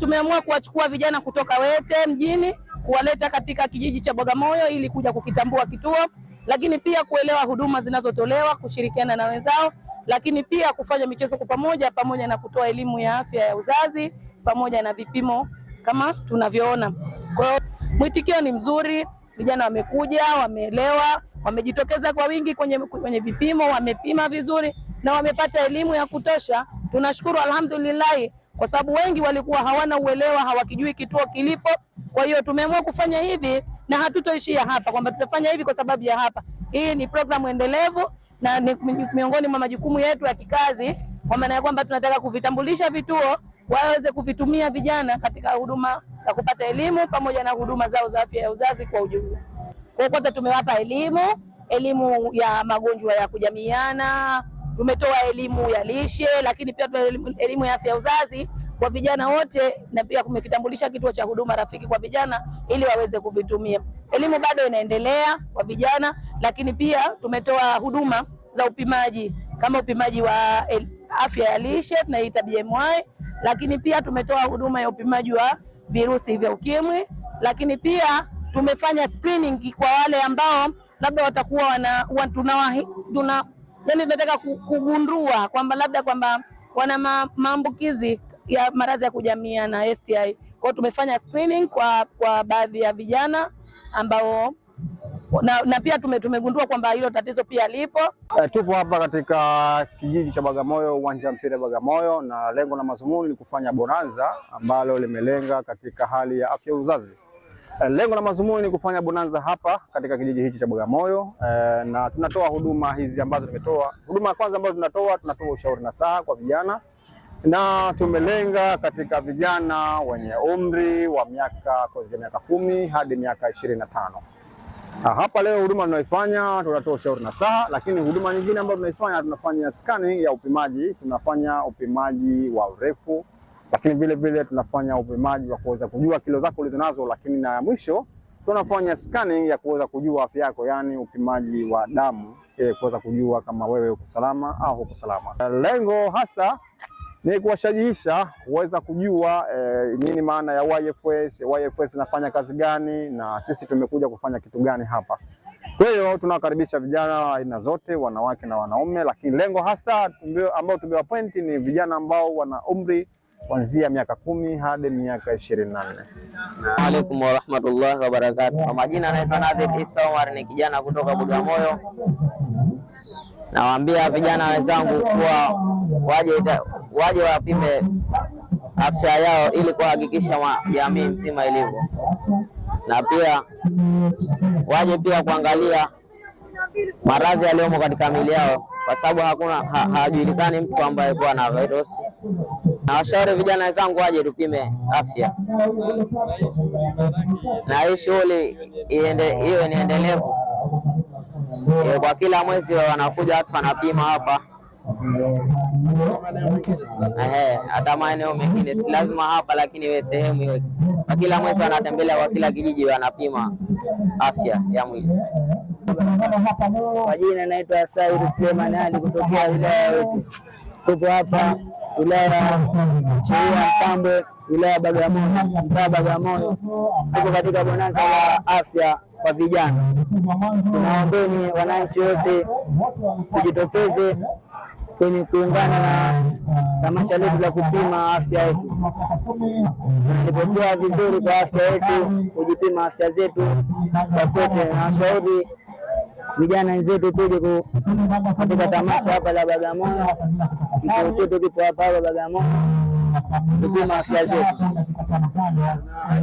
Tumeamua kuwachukua vijana kutoka Wete mjini kuwaleta katika kijiji cha Bagamoyo ili kuja kukitambua kituo, lakini pia kuelewa huduma zinazotolewa, kushirikiana na wenzao, lakini pia kufanya michezo kwa pamoja, pamoja na kutoa elimu ya afya ya uzazi pamoja na vipimo kama tunavyoona. Kwa hiyo mwitikio ni mzuri, vijana wamekuja, wameelewa, wamejitokeza kwa wingi kwenye vipimo, wamepima vizuri na wamepata elimu ya kutosha. Tunashukuru, alhamdulillah, kwa sababu wengi walikuwa hawana uelewa, hawakijui kituo kilipo. Kwa hiyo tumeamua kufanya hivi na hatutoishia hapa, kwamba tutafanya hivi kwa sababu ya hapa. Hii ni programu endelevu na ni miongoni mwa majukumu yetu ya kikazi, kwa maana ya kwamba tunataka kuvitambulisha vituo waweze kuvitumia vijana katika huduma za kupata elimu pamoja na huduma zao za afya ya uzazi kwa ujumla. Kwa kwanza tumewapa elimu ya magonjwa ya kujamiiana, tumetoa elimu ya lishe, lakini pia tuna elimu ya afya ya uzazi kwa vijana wote, na pia kumekitambulisha kituo cha huduma rafiki kwa vijana ili waweze kuvitumia. Elimu bado inaendelea kwa vijana, lakini pia tumetoa huduma za upimaji kama upimaji wa afya ya lishe tunaita BMI, lakini pia tumetoa huduma ya upimaji wa virusi vya ukimwi, lakini pia tumefanya screening kwa wale ambao labda watakuwa wana, tuna yani tunataka kugundua kwamba labda kwamba wana maambukizi ya maradhi ya kujamiana STI. Kwa hiyo tumefanya screening kwa baadhi ya vijana ambao na pia tumegundua kwamba hilo tatizo pia lipo. Tupo hapa katika kijiji cha Bagamoyo, uwanja wa mpira Bagamoyo, na lengo la mazumuni ni kufanya bonanza ambalo limelenga katika hali ya afya uzazi. Lengo la mazumuni ni kufanya bonanza hapa katika kijiji hichi cha Bagamoyo, na tunatoa huduma hizi ambazo tumetoa. Huduma ya kwanza ambayo tunatoa ushauri nasaha kwa vijana, na tumelenga katika vijana wenye umri wa miaka kuanzia miaka 10 hadi miaka 25. Hapa leo huduma tunaifanya, tunatoa ushauri nasaha, lakini huduma nyingine ambayo tunaifanya, tunafanya scanning ya upimaji, tunafanya upimaji wa urefu, lakini vile vile tunafanya upimaji wa kuweza kujua kilo zako ulizonazo, lakini na mwisho tunafanya scanning ya kuweza kujua afya yako, yani upimaji wa damu kuweza kujua kama wewe uko salama au huko salama. Lengo hasa ni kuwashajiisha kuweza kujua nini maana ya YFS, YFS inafanya kazi gani na sisi tumekuja kufanya kitu gani hapa. Kwa hiyo tunawakaribisha vijana aina zote, wanawake na wanaume, lakini lengo hasa ambao tumewapointi ni vijana ambao wana umri kuanzia miaka 10 hadi miaka 24. Alaikum warahmatullahi wabarakatuh. Kwa majina naitwa Nadhir Isa Omar, ni kijana kutoka Bagamoyo. Nawaambia vijana wenzangu kuwa waje wapime afya yao ili kuhakikisha jamii mzima ilivyo, na pia waje pia kuangalia maradhi yaliyomo katika miili yao, kwa sababu hakuna hajulikani mtu ambaye kuwa na virusi. Na washauri vijana wenzangu waje tupime afya, na hii shughuli iwe ni endelevu. Kwa kila mwezi wanakuja watu wanapima hapa, hata maeneo mengine si lazima hapa, lakini iwe sehemu hiyo. Kwa kila mwezi wanatembelea kwa kila kijiji wanapima afya ya mwili. Kwa jina naitwa Said Suleiman Ali kutokea wilaya ya Wete. Tupo hapa wilaya ya Mtambwe, wilaya ya Bagamoyo, mtaa Bagamoyo. Tuko katika bonanza la afya kwa vijana. Tunaombeni wananchi wote tujitokeze kwenye kuungana na tamasha letu la kupima afya yetu. Tunapokuwa vizuri kwa afya yetu, kujipima afya zetu kwa sote, na washauri vijana wenzetu tuje katika tamasha hapa la Bagamoyo. Kituo chetu kipo hapa hapa Bagamoyo, kupima afya zetu.